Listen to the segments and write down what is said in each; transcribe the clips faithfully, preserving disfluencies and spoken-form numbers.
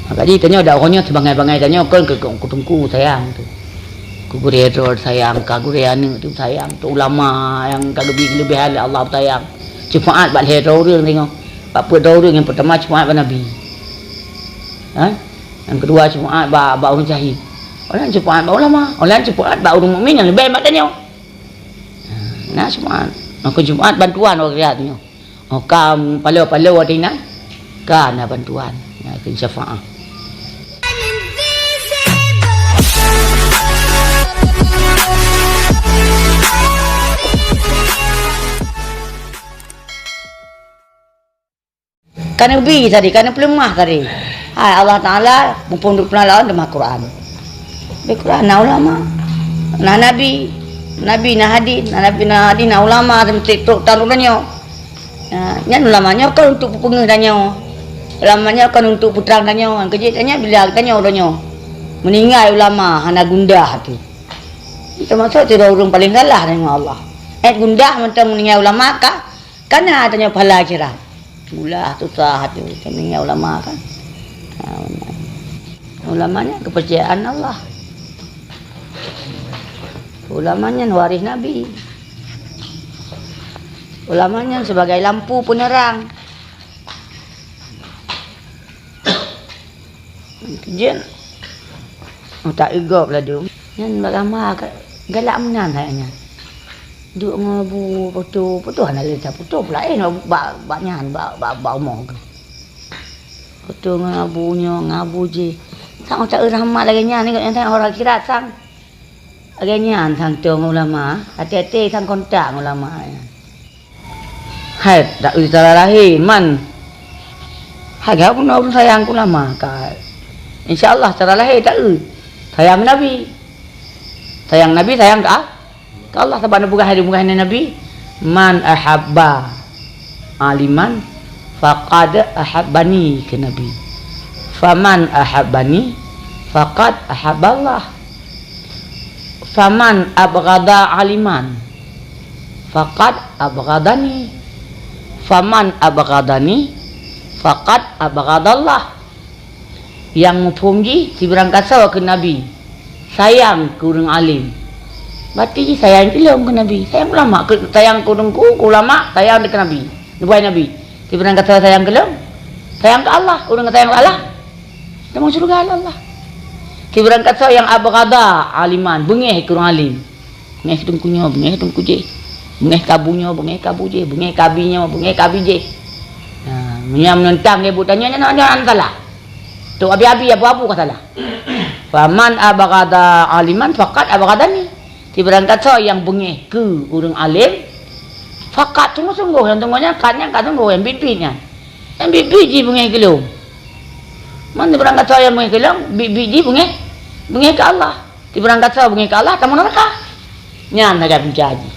Maka jitanyoe dak uroe nyoe sibangai-bangai tanyoe kon keu, keu teungku sayang tu. Keu gurée droe sayang, ka gurée aneuëk tu sayang, tu ulama nyang ka geubri keuleubehan lé Allah sayang. Syafaat bak lhée droe ureuëng tanyoe. Bak peuet droe ureuëng, nyang peutama syafaat bak Nabi. Ha? Nyang keudua syafaat bak, bak ureuëng syahid. Óh lheueh nyan syafaat bak ulama, óh lheueh nyan syafaat bak ureuëng mukmin nyang leubeh bak tanyoe. Ha, na syafaat. Maka syafaat bantuan ureuëng riat nyoe. Oh, ka palo-palo watée nyan, ka na bantuan, na keu syafaat. Ka neubi tadi, ka neupeuleumah tadi. Hai Allah Taala, muphom duek peunalan teuma Quran. Di Quran na ulama, na nabi, nabi na hadis, na nabi na hadis, na ulama, meusti trok tan uroe nyoe. Nah, nyan ulama nyoe kon untuk peupeungeuh tanyoe. Ulama nyoe kon untuk peutrang tanyoe. Keujeuet tanyoe bila tanyoe uroe nyoe. Meuninggai ulama hana gundah tu. Teumasok sidroe ureuëng paléng salah deungon Allah. Eh gundah mantong meuninggai ulama ka, ka na tanyoe pahala akhirat. Mula susah tu meuninggai ulama kan. Ha, ulama nyan kepercayaan Allah. Ulama nyan waréh Nabi. Ulama nyan sebagai lampu penerang. Jén, oh, tak igop ladum. Nyan bak gama ka, galak meunan hai nyan. Duek ngon bu, foto, foto hana lé foto pula, eh, bak, bak nyan, bak, bak, bak umu tu. Foto ngon abu nyoe, ngon abu jih. Sang tak rahmat lagée nyan, nyoe nyan orang akhirat sang. Lagée nyan sang tong ulama, hati-hati sang kontak ulama nyan. Hai, tak eu cara lahé, man. Hai, gak pun ureuëng sayang keu ulama, ka. Insya Allah cara lahé tak eu. Sayang Nabi. Sayang Nabi, sayang ka, ka Allah, sabab neupeugah, neupeugah Nabi, "Man ahabba aliman faqad ahabbani," keu Nabi. "Faman ahabbani faqad ahabballah." "Faman abghada aliman, faqad abghadani. Faman abghadani, faqad abghadallah." Nyang muphom jih sibeurangkasoe keu Nabi, sayang keu ureuëng além. Berarti jih sayang keu lom keu Nabi, sayang ulama, keu, sayang keu ureuëng ku, keu ulama, sayang keu Nabi. Neubuai Nabi. Sibeurangkasoe sayang keu lom, sayang keu Allah, ureuëng sayang keu Allah. Tamong syeuruga lé Allah. Sibeurangkasoe nyang abghada aliman, beungéh keu ureuëng além. Beungéh teungku nyoe, beungéh teungku jéh. Beungéh kabu nyoe, beungéh kabu jéh. Beungéh kabi nyoe, beungéh kabi jéh. Ha, meunyoe meunentang lé buet tanyoe, nyan, nyan, nyan salah. Tok abi-abi, abu-abu ka salah. Faman abghada aliman faqad abghadani. Sibeurangkasoe nyang beungéh keu ureuëng além, faqad, sunggoh-sunggoh, nyang teungoh nyan, kad nyan, kad sunggoh, nyang biet-biet nyan. Nyang biet-biet jih beungéh keu lom. Man sibeurangkasoe nyang beungéh keu lom, biet-biet jih beungéh, beungéh keu Allah. Sibeurangkasoe beungéh keu Allah, tamong neuraka. Nyan sagai punca jih.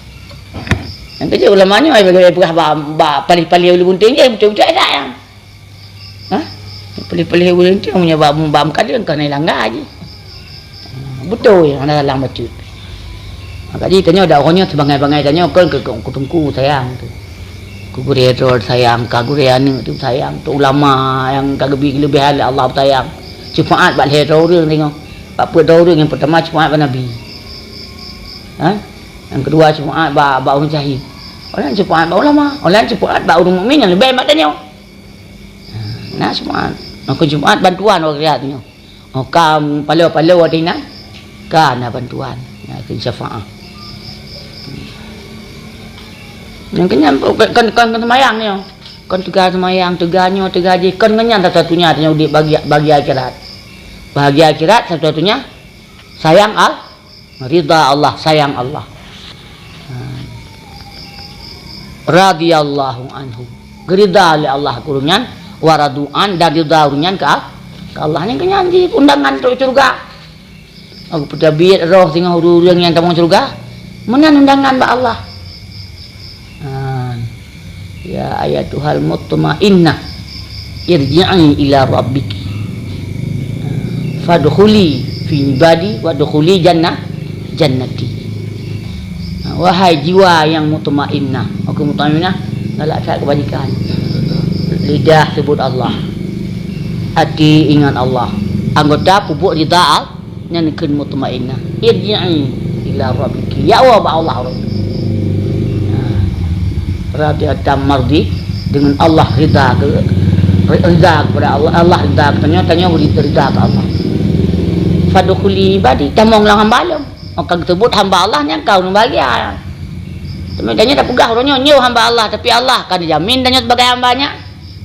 Nyang keujeuet ulama nyoe, ai peugah bak, bak paléh-paléh ulu bunténg, eh, beutôi-beutôi that nyan. Hah? Paléh-paléh ureuëng tu meunyoe bak, bak meukaleueng ka na ilangga jih. Beutôi, hana salah bacut. Maka jih tanyoe dak uroe nyoe sibangai-bangai tanyoe kon keu, keu teungku sayang tu. Keu gurée droe sayang, ka gurée aneuëk tu sayang, tu ulama nyang ka geubri keuleubehan lé Allah sayang. Syafaat bak lhée droe ureuëng tanyoe. Bak peuet droe ureuëng, nyang peutama syafaat bak Nabi. Ha? Nyang keudua syafaat bak, bak ureuëng syahid. Óh lheueh nyan syafaat bak ulama, óh lheueh nyan syafaat bak ureuëng mukmin nyang leubeh bak tanyoe. Na Jumat. Maka Jumat bantuan ureuëng riat nyoe. Oh, ka palo-palo watée nyan, ka na bantuan. Na keu syafaat. Nyang keu nyan kon, kon, kon seumayang nyoe. Kon teuga seumayang, teuga nyoe, teuga jih. Kon ngon nyan satu-satunya tanyoe udeb bagi, bagi akhirat. Bahagia akhirat satu-satunya sayang Allah. Ridha Allah, sayang Allah. Ha. Radhiyallahu anhu. Geurida lé Allah keu ureuëng nyan, wa radu an, dan ridha ureuëng nyan keu, keu Allah. Nyang keu nyan jih undangan trok syeuruga. Aku peutabiet roh singoh ureuëng nyang tamong syeuruga, meunan undangan bak Allah. Ha. Ya ayyatuhal mutmainnah, irji'i ila rabbiki. Fadkhuli fi ibadi wadkhuli jannah, jannati. Wahai jiwa nyang mutmainnah, aku mutmainnah, galak that keubajikan. Lidah sebut Allah. Até ingat Allah. Anggota peubuet ridha Allah, nyan kheun mutmainnah. Irji'i ila rabbiki. Ya Allah, bak Allah ureuëng. Radiyatan mardi, deungon Allah ridha keu, ridha kepada Allah, Allah ridha keu tanyoe, tanyoe ridha keu Allah. Fadkhuli ibadi, tamong lam hamba lom. Maka geuseubut hamba Allah nyan ka ureuëng bahagia. Teuma tanyoe tapeugah uroe nyoe, nyoe hamba Allah, tapi Allah ka neujamin tanyoe sebagai hamba nyan.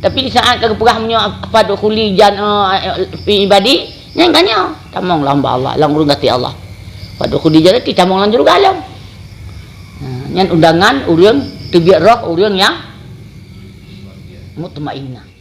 Tapi di saat ka geupeugah meunyoe fadkhuli jan-, eh, fi ibadi, nyan ka nyoe tamong lam hamba Allah, lam ureuëng gaki Allah. Fadkhuli jannati, tamong lam syeuruga lom. Nah, nyan undangan ureuëng teubiet roh, ureuëng nyang mutmainnah.